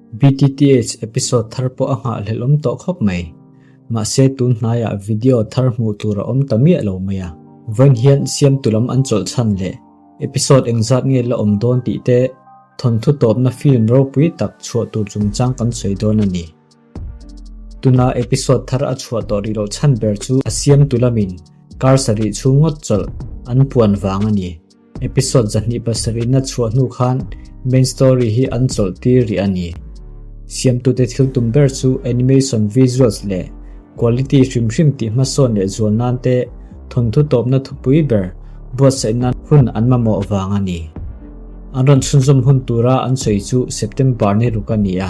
BTTH episode thar pawh a nghahhlelh awm tawh khawp mai. Mahse tun hnaiah video thar hmuh tur a awm ta miah lo mai a. Vawiin hian siamtu lam an chawlh chhan leh episode engzat nge la awm dawn tih te thawnthu tawpna film ropui tak chhuah tur chungchang kan sawi dawn a ni. Tuna episode thar a chhuah tawh rih loh chhan ber chu a siamtu lamin kar sarih chhung ngawt chawlh an puan vang a ni. Episode 27 na chhuah hnu khan main story hi an chawlh tir rih a ni. Siamtute thil tum ber chu animation visuals leh quality hrim hrim tih hmasawn leh zual nan te thawnthu tawpna thupui ber buatsaih nan hun an mamawh vang a ni. An rawn chhunzawm hun tura an sawi chu September ni ruk a ni a.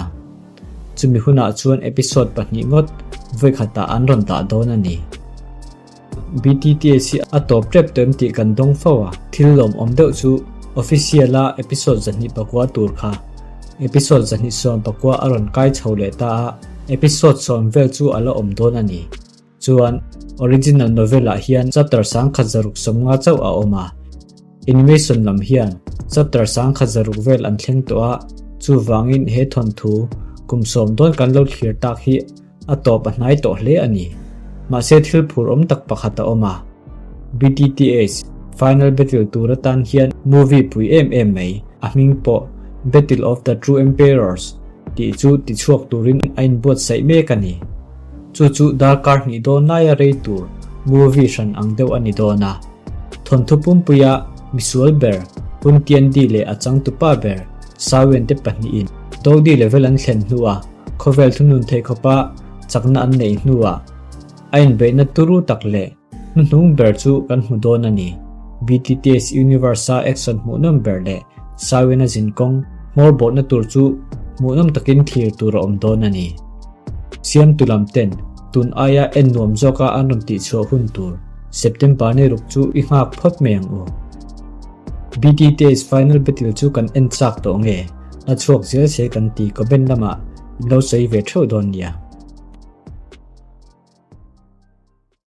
Chumi hunah chuan episode pahnih ngawt vawikhatah an rawn dah dawn a ni. BTTS hi a tawp tep tawh em tih kan dawng fo a, thil lawmawm deuh chu official a episode 209 tur kha episode 219 a rawn kai chho leh ta a, episode sawm vel chu a la awm dawn a ni. Chuan original novel ah hian chapter 1150 chauh a awm a, animation lam hian chapter 1100 vel an thleng tawh a, chuvangin he thawnthu kum sawm dawn kan lo thlir tak hi A tawp a hnai tawh hle a ni. Mahse thil phur awm tak pakhat a awm a. BTTH, Final Battle tur atan hian movie pui em em mai, a hming pawh Battle of the True Emperors tih chu tichhuak turin a inbuatsaih mek a ni. Chu chu darkar hnih dawn laia rei tur movie hran ang deuh a ni dawn a. Thawnthu pumpuia misual ber Hun Tiandi leh a changtupa ber Sawen te pahnihin Dodi level an thlen hnuah Khawvel thunun theih khawpa chakna an neih hnuah a inbeihna turu tak leh hnuhnung ber chu kan hmu dawn a ni. BTTS Universe-a action hmuhnawm ber leh Sawina zinkawng hmawr bawhna tur chu hmuhnawm takin thlir tur a awm dawn a ni. Siamtu lam ten tun aia en nuam zawka an rawn tihchhuah hun tur September ni ruk chu i nghak phawt mai ang u. BTTS Final Battle chu kan en chak tawh nge? A chhuak zel se kan ti comment lamah in lo sawi ve theuh dawn nia.